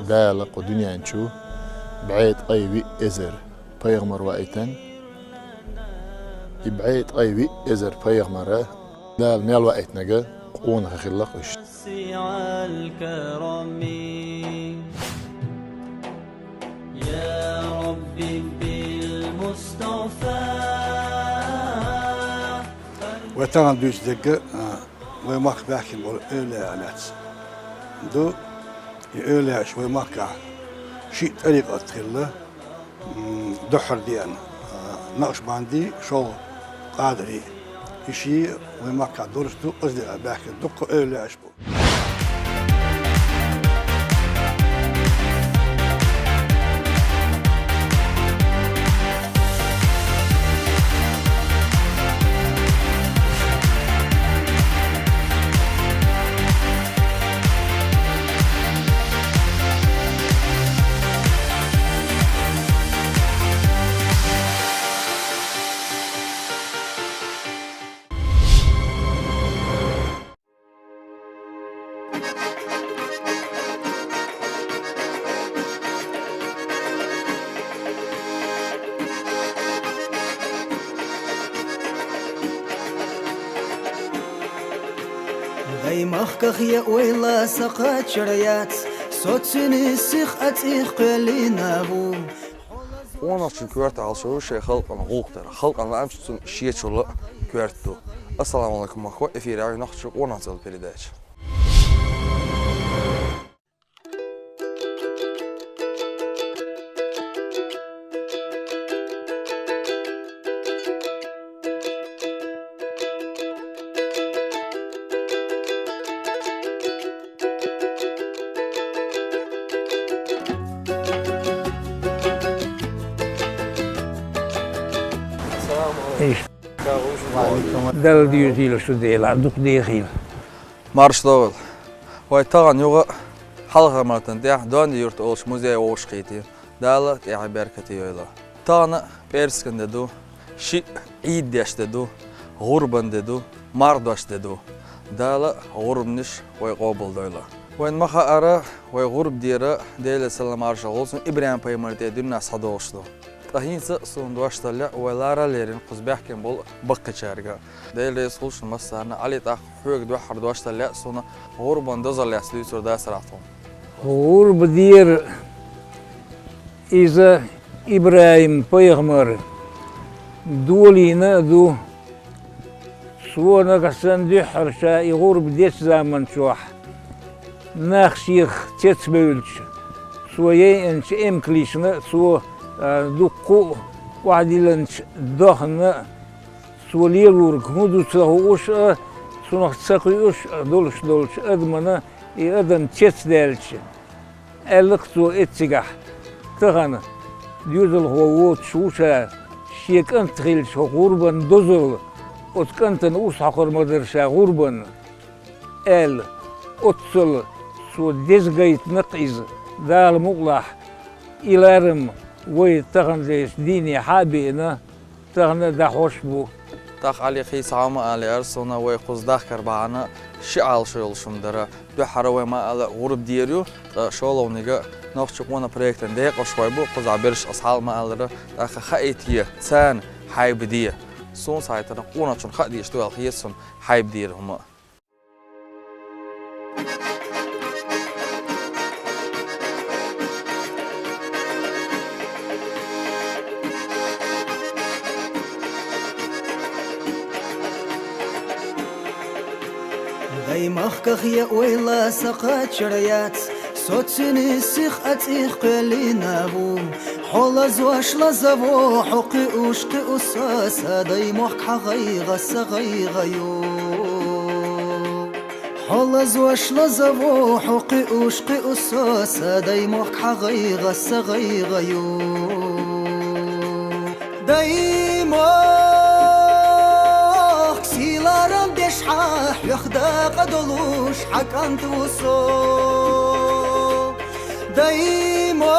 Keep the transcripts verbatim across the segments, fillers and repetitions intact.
Дала кху дуьнен чу бӀе ткъе виъ эзар пайхамар ваийтина. И бӀе ткъе виъ эзар пайхамар Дала мел ваийтинарг къонахий хилла-кх уьш. Вай тахана дуьйцу дерг, а, вай махка баьхкина болу эвлаяаш лаьцна ду. И эвлаяаш вай махкахь шиъ тӀарикъат хилла, м, дуьххьара деана, а, накъшбандий, шолгӀа къадарий. И шиъ вай махкахь долуш ду, оцу декъехь баьхкина дуккха эвлаяаш бу. Дай махках я ойла са кхачар яц, со цуьнан сих а цӀих кхоьллина ву. Къонахчун коьрта Ӏалашо шайн халкъана гӀуллакх дар. Халкъана лаамчу цунна шечул а коьрта ду. Ассаламу алейкум, махко, эфирехь ю «Нохчийн къонах» цӀе йолу передача. Иш. Далла доьзийла шу Дела, дукха дехийла. Марша догӀийла. Вай тахана юха а хьалхарматан тӀехь Донди-Юрт олуш музей вовшахкхийтина. Дала тӀехь беркате йойла. Тахана пӀераскан де ду, шиъ Ӏийд деш де ду, гӀурбан де ду, марх дош де ду. Дала гӀурбанаш вай къобалдойла. Вайна ма хаъара, вай гӀурба дера, Делера салам-маршалла хуьлда цунна, ИбрахӀим-пайхамар тӀе дуьненахь схьадогӀуш ду. Ткъа хӀинца а суна дош дан лаьа вай лара а лерина кхуза баьхкина болу баккхийчаьрга. Дела реза хуьлда шуна массарна, Ӏали, тӀаккха хьоьга дуьххьара дош дан лаьа суна гӀурбан дозалла лаьцна дуьйцур дацара ахь тхуна. ГӀурба дера иза ИбрахӀим-пайхамар долийна а ду. Цо нагахь санна дуьххьара ша и гӀурба дечу заманчохь нах шех цецбевлча, цо яйъинчу эмкалшна цо, а, дуккха а охьадиллинчу дохна, цо лелориг хӀун ду ца хууш а, цунах ца кхуьуш а долуш долчу адамана и адам цецдаьлча, аьлла-кх цо эццигахь: «Тахана доьзалхо воцуш ву ша, шен кӀант хилча хӀокху гӀурбан дозалла, оцу кӀантана урс хьокхур ма дара ша гӀурбанна», — аьлла. Оццул цо деза гайтина-кх иза, Дала мукъалахь, и ларам вай тахана дайша дийне хьа а беана, тахана а дӀахьош бу. ТӀаккха Ӏали, кхин цхьа хӀума ала лаьара суна, вай кхуза дахкар бахьана ши Ӏалашо йолуш хӀума дара. Дуьххьара вай ма-аллара гӀурба дера ю, ткъа шолгӀаниг а нохчийн къона проектан декъашхой бу, кхузахь берш, аса хьалха ма-аллара, тӀаккха хаийта е, царна хьайба де. Суна схьахетарехь, къонахчунна хаа дезаш ду аьлла хета суна хьайба дера хӀума. Дай махках я ойла са кхачар яц, со цуьнан сих а цӀих кхоьллина ву. Хьо лазош лазаво, хьо кхуьуш кхуьу со, сан дай мохк хьан гӀайгӀа, сан гӀайгӀа ю. Хьо лазош лазаво, хьо кхуьуш кхуьу со, сан дай мохк хьан гӀайгӀа, сан гӀайгӀа ю. Дай мохк, сийларам деш хьан, хьоьх дакъа долуш хьан кӀант ву со. Дай мохк,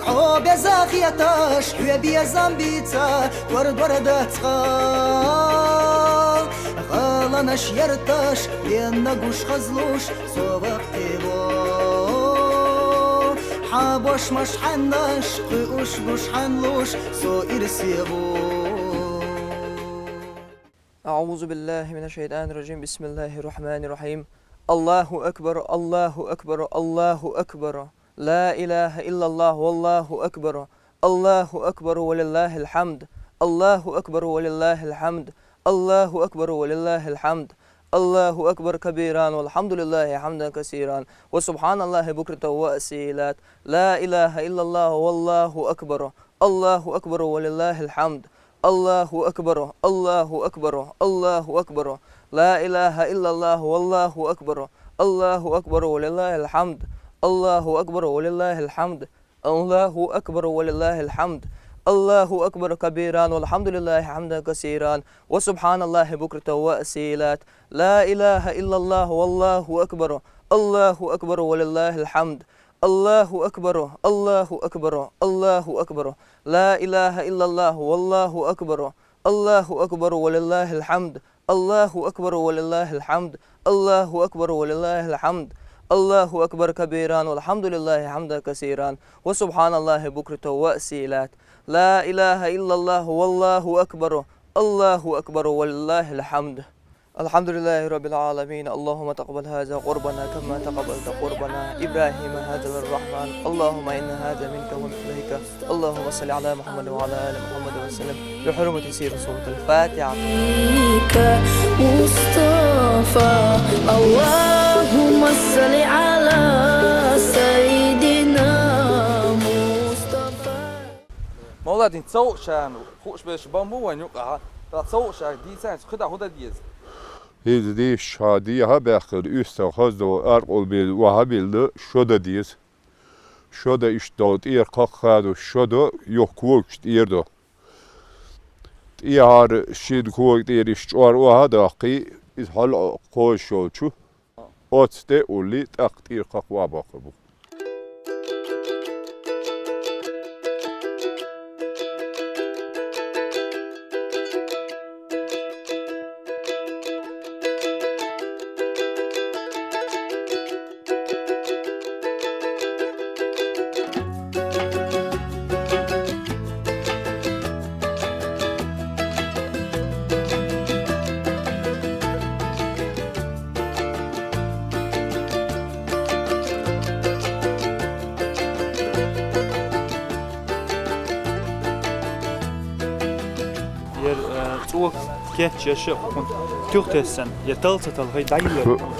хьо беза хеташ, хьоь безам бийца, кор-дор дац хьан. Ярташ, венна гуш хазлуш, со вакътиво. Хьабош маш хьаннаш, кхуьуш гуш хьанлуш, со ирсево. أعوذ بالله من الشيطان الرجيم. بسم الله الرحمن الرحيم. الله أكبر، الله أكبر، الله أكبر. لا إله إلا الله والله أكبر. الله أكبر ولله الحمد. الله أكبر ولله الحمد. الله أكبر ولله الحمد. الله أكبر كبيرا والحمد لله حمدا كثيرا وسبحان الله بكرة وأصيلا. لا إله إلا الله والله أكبر. الله أكبر ولله الحمد. الله أكبر، الله أكبر، الله أكبر. لا إله إلا الله والله أكبر. الله أكبر ولله الحمد. الله أكبر ولله الحمد. الله أكبر ولله الحمد. الله أكبر كبيرا والحمد لله حمدا كثيرا وسبحان الله بكرة وأصيلا. لا إله إلا الله والله أكبر. الله أكبر ولله الحمد. الله أكبر، الله أكبر، الله أكبر. لا إله إلا الله والله أكبر. الله أكبر ولله الحمد. الله أكبر ولله الحمد. الله أكبر ولله الحمد. الله أكبر كبيرا والحمد لله حمدا كثيرا وسبحان الله بكرة وأصيلا. لا إله إلا الله والله أكبر. الله أكبر ولله الحمد. الحمد لله رب العالمين. اللهم تقبل هذا قربنا كما تقبلت قربنا إبراهيم هذا الرحمن. اللهم إن هذا منك ومن إليك. اللهم صل على محمد وعلى آل محمد وسلم بحرمة سير سورة الفاتحة. مصطفى، اللهم صل على سيدنا مصطفى. Мавладин, цо шану, хуш беш бамбу ван юкъа, та цо шаг дийсан, худа худа диез. Хьизди шади яха бяхкар, уьста хазда, аркъул бил, ваха бил да, шода диез. Шода ишта тӀера кхакхаду, шода йохквокш тӀера до. ТӀехьара шин ког тӀера иш чӀор ваха даккхи, из хьал кхош йолчу. Оцу тӀе улли, тӀаккха тӀера кхакхва баккхар бу. Ер, э, цӀока кечъеш а хӀун, туьха тессан, я тал ца талхай, дӀайиллар хӀун ду хӀун?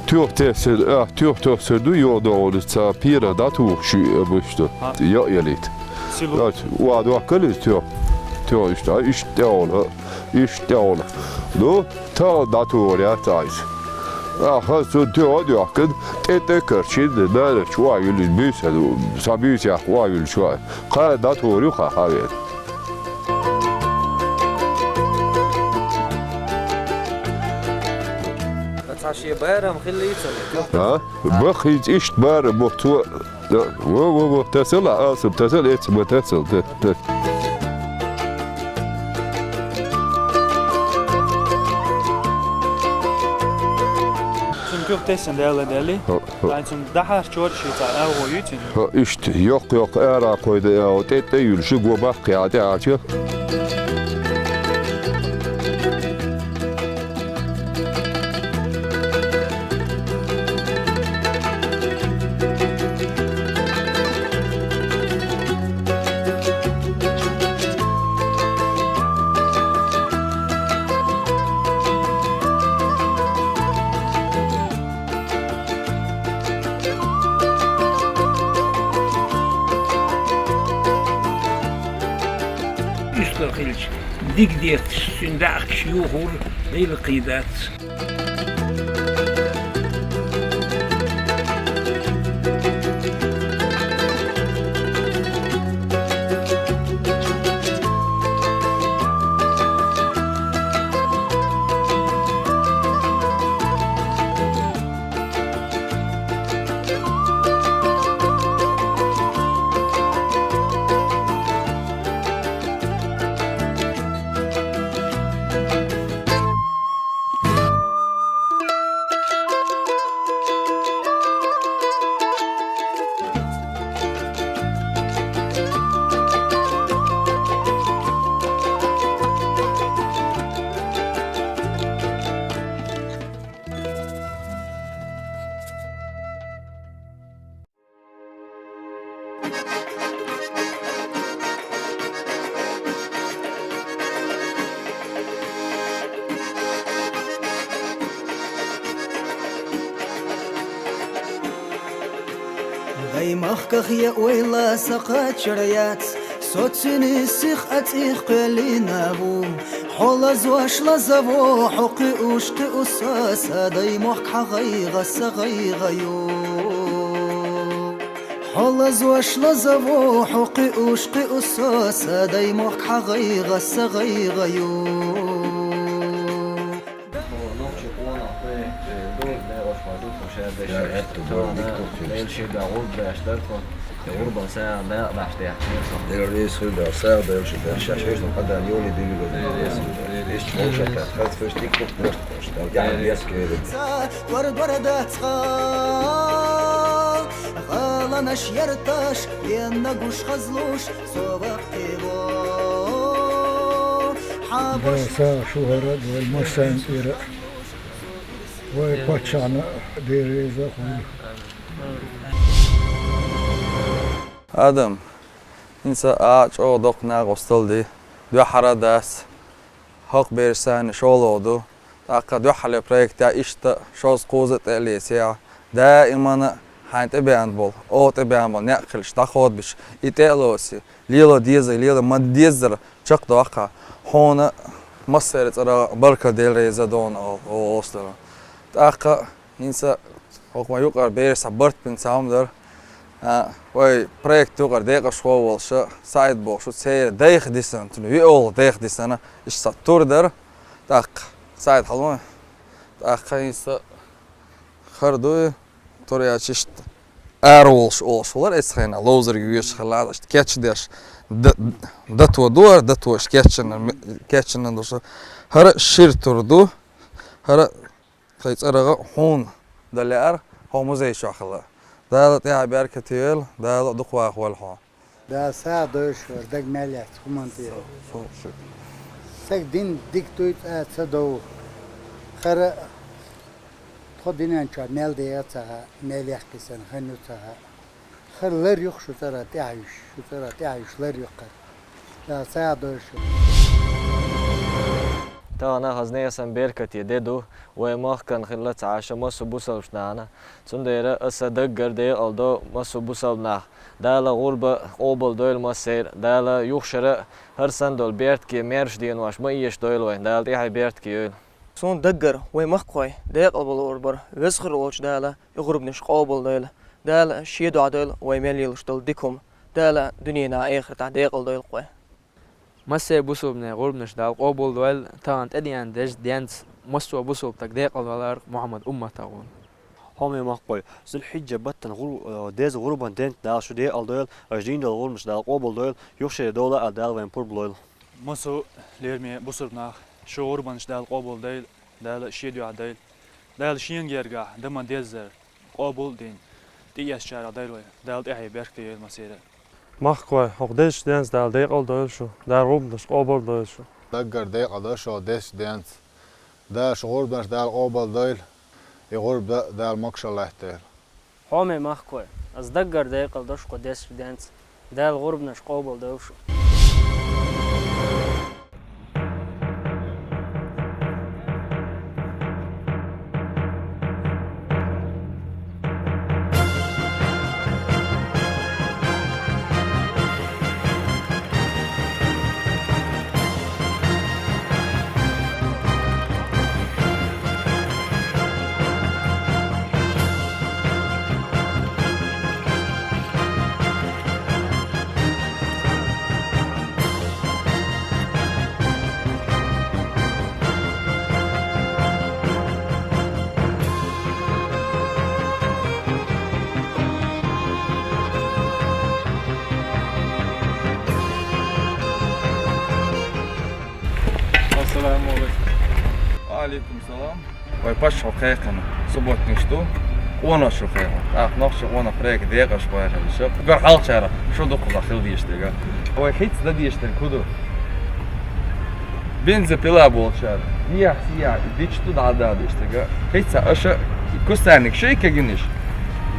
Туьха тессан, а, туьха тессан ду, йо догӀур ца пера дӀатухуш ю, э, бушта. Хьа. Йо ялийта. Силу. Ва дохкал из туьха. Туьха иштта, иштта тӀехула, иштта тӀехула. Ну, тал дӀатухур яц айса. А, хаза цунна туьха а доьхкина, тӀе-тӀе карчин, нанарчу ван юллуш буьйса, сан буьйса яккха ван юллуш ван. Кхана дӀатухур ю, кхана хьан вен. Цхьа шен барам хилла йийцале. А? Баха хӀинца иштта барам боху цо. Во, во, во, тасала, алсам, тасала, эццахь ма тасала, та, та. Цунна туьха тессан дала дели. Хо, хо. Ай, цунна дахьар чор ши цхьа агӀо ю цуьнан. Хо, иштта, йоккха-йоккха ара кхойда агӀо, тӀе-тӀе юьллуш, го баккхий а тӀе а чу. УьстагӀ хилча, дика детташ, цуьнан даьӀахкаш юхур, гӀиллакхий дац. Махках я ойла са кхачар яц, со цуьнан сих а цӀих кхоьллина ву. Хьо лазош лазаво, хьо кхиуш кхиу со, са дай мохк хьан гӀайгӀа, са гӀайгӀа ю. Хьо лазош лазаво, хьо кхиуш кхиу со, са дай мохк хьан гӀайгӀа, са гӀайгӀа ю. Нохчийн къонах проект, э, доза декъашхой ду тхо шаьрдеш. Яра, аьтту, Тана дика тухучу. Дела шега гӀурба беш дара тхо. Э, гӀурбан сагӀа дакъа даш тӀехь хир со. Дела реза хуьлда, сагӀа дойла шу, Дела шаьш хӀуьжна къадан йоле дилли веза. Дела реза хуьлда. Иштта вовшахтар, хаза фуьш дика тухучу. Дала тӀехь бес кхериг. Ца вар-вар дац гӀа, гӀаланаш ярташ, венна гуш хазлуш, со ваккхиво. Хьан Да, баш са шухара дой массайн тӀера. Вай паччахьна дереза хуй. Адам, хӀинца а чӀогӀа доккха накъостал ди, дуьхьара дац, хӀокху бераш санна шолгӀа ду, тӀаккха дуьхьале проектехь иштта шозза-кхузза а тӀе а лецехь, даимана хьайн тӀебеана болу, оха тӀебеана болу некъ хилча дӀакхобуьйтуш, и тӀе а лоций, лело деза, лела ма деззара чекхдоккху хьуна, массеран цӀарах баркалла, Дела реза дойла олу, олу стага. ТӀаккха хӀинца хӀокху ма юкъара бераш цхьа барт бина цхьа хӀума дара. А, вай проект юкъара декъашхо волуш СаӀид бохуш ву, церан дайх дисина, цуьнан виъолгӀа дайх дисина, иштта цхьа тур дара. ТӀаккха СаӀид хьалон, тӀаккха хӀинца хӀара дуй, тур яьлча иштта ара волуш олуш хилар, эцу хенахь ловзарг везаш хилла, иштта кечдеш, д-, дато дора, дато иштта кечйина, кечйина долуш. ХӀара шира тур ду, хӀара тхайн цӀарах хьуна дан лаьара, хьо музей чохь хилла. Дала тӀаьхье беркате йойла, Дала дукхавахавойла хьо. Да, сагӀа дойла шу, даг мел яц хӀуманна тӀера. Со, со, со. Саг дин дика дуй, цӀа ца дов. ХӀара тхо динан чохь мел дегӀа ца хаьа, мел яккхий санна хан ю ца хаьа. ХӀара лар юха шу цӀарах тӀаьхьа йиш, шу цӀарах тӀаьхьа йиш лар юха хӀара. Да, сагӀа дойла шу. Тахана хаза нехан беркате де ду, вай махкана хилла ца Ӏаш массо бусалбачу нахана. Цундела аса даггара декъала до массо бусалба нах. Дала гӀурба къобал дойла массеран. Дала юха шара хӀара санна долу беркате маьрша денош ма эшадойла вайн. Дала тӀаьхье беркате йойла. Суна даггара вай махкахой декъала болу гӀурбар, Веза хир волчу Дала и гӀурбанаш къобал дойла. Дала шен дуьхьа дойла вай мел лелаш долу дика хӀума. Дала дуьненахь, эхартахь декъала дойла кхой. Массеран бусалбанийн гӀурбанаш Дала къобал дойла, тахана тӀедеана деза денца массо а бусалба стаг декъалвалар Мухьаммад умматах ву. Хьоме махкахой, Зулхьиджа баттана гӀур-, э, деза гӀурбан денца Дала шу декъала дойла, аша дийна долу гӀурбанаш Дала къобал дойла, юха шаре довла а Дала вайн пурба лойла. Массо а лераме бусалба нах, шу гӀурбанаш Дала къобал дойла, Дала шен дуьхьа дойла. Дала шена гергахь дан ма-деззара къобал а дина, тӀеэцначарах дойла вай. Дала тӀаьхье беркате йойла массеран. Махкахой, хӀокху дезачу денца Дала декъала дойла шу, Дала гӀурбанаш къобал дойла шу. Даггара декъала до шу дезачу денца. Дала шу гӀурбанаш Дала къобал дойла, и гӀурба дан Дала могушалла латтайойла. Хьоме махкахой, аса даггара декъала до шу кху дезачу денца. Дала гӀурбанаш къобал дойла шу. Ассаламу алейкум. Ва алейкум салам. Вай паччахьо кхайкхина субботникаш ду, къонош ю кхайкхина. ТӀаккха нохчийн къонах проект декъашхой хилча, уггар хьалхачарах шу ду кхузахь хила дезаш дерг. Вай хӀинца дан дезаш дерг хӀун ду? Бензопила болчара, дехьа-сехьа дича ду дӀа а дан дезаш дерг. ХӀинца аша кустарник шайка гинаш,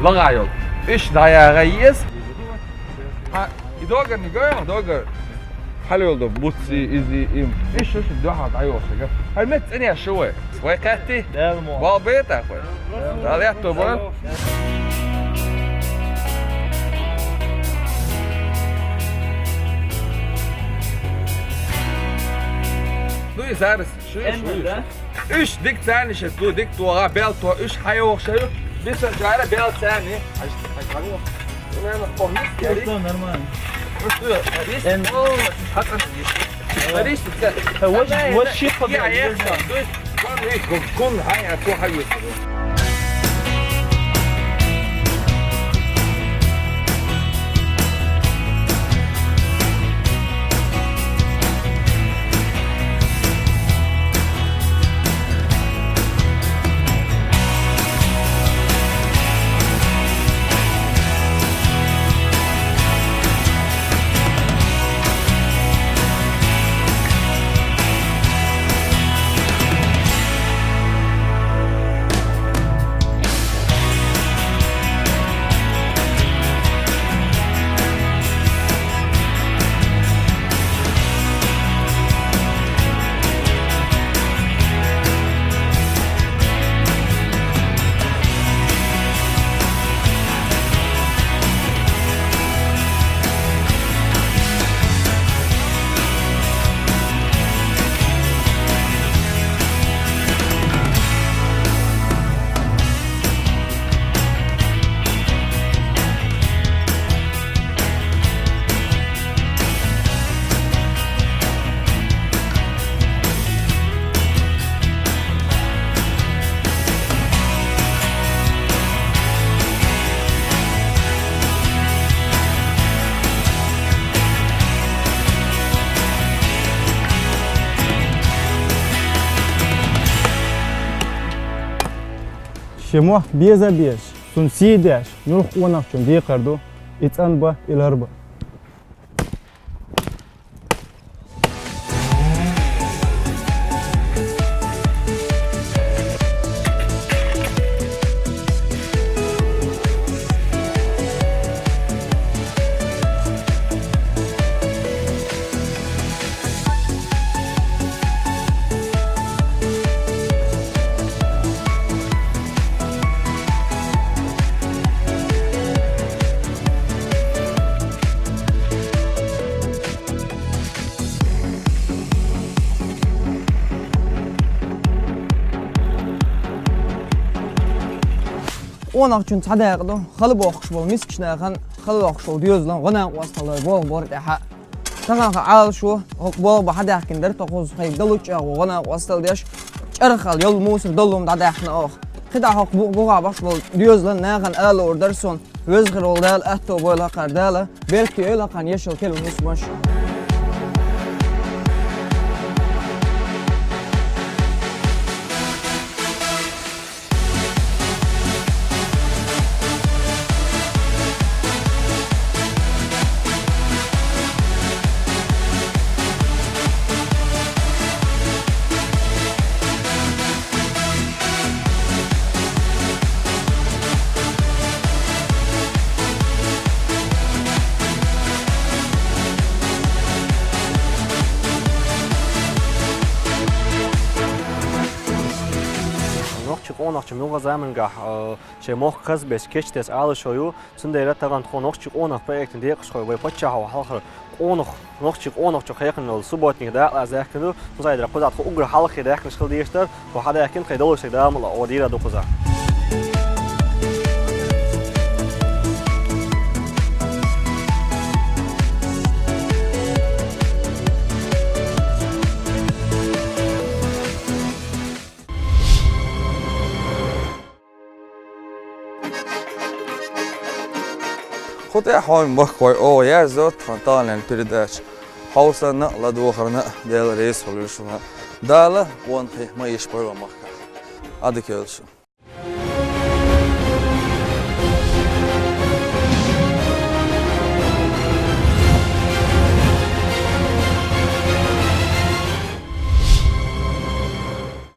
лагӀа йолу, уьш дӀаяха еза. Хьан, и догар нига, догар. Хьалайолу ду буцци, изи, им. Иштта шу дуьхьал дӀайолуш дерг. ХӀара метта цӀенъеш шу вай. Вай кхаьтти? Дала мо. Бал бетахь вай. Дала аьтто бойла. Зараз, шу, шу, шу. Уьш дика царна шу, дика тоха, бел тоха, уьш хьайоха шу. Биса жара бел царна. Хьаж, хьаж, хьаж. Наверное, похнись, Всё нормально. Ну что, рис? Эн- О, хатан рис. Рис, всё. Э, вот, вот щит. Я, я, то есть, он и гу-, гун, а я то хаю. Ши мохк беза безаш, цун сий деш, нух къонахчун декхар ду, и цӀанба, и ларба. Къонахчун цхьа дакъа ду, хала бохкуш бола мискача нахан, хала бохкуш бола доьзалан гӀо-накъостал дар болх бора тӀехьа. Тахан хьа Ӏалашо, болх бан хьадаьхкина дар тхо кхуза хьайга далучча гӀо-накъостал деш, чӀархал йолу мусор доллум дӀадаьккхина оха. КхидӀа хӀокху бу-, бухахь баш болу доьзалан нахан ала луур дара суна. Веза хир волу Дала аьтто бойла хӀокхара, Дала беркате йойла хӀокхарна ешал кхел нусмаш. Нохчийн къонахчун юха заманчохь, э, шайн мохк хазбеш, кечдеш Ӏалашо ю, цундела тахана тхо нохчийн къонах проектан декъашхой вай паччахьо хьалхара къонах, нохчийн къонахчу кхайкхина йолу субботник дакъа лазадаьккхина ду. Цундела кхузахь тхо уггар хьалхе даьккхинарш хила дезаш дара, тхо хьадаьккхина тхайн долуш дерг Дала мукъалахь, о, дийр ду кхузахь. Кху тӀехь хьоме махкахой, оха яздо тхан таханлерниг передача. Хьовсарна а, ладогӀарна а Дела реза хуьлда шуна. Дала къонахий ма йиш бойла махкахь. Ӏадика йойла шу.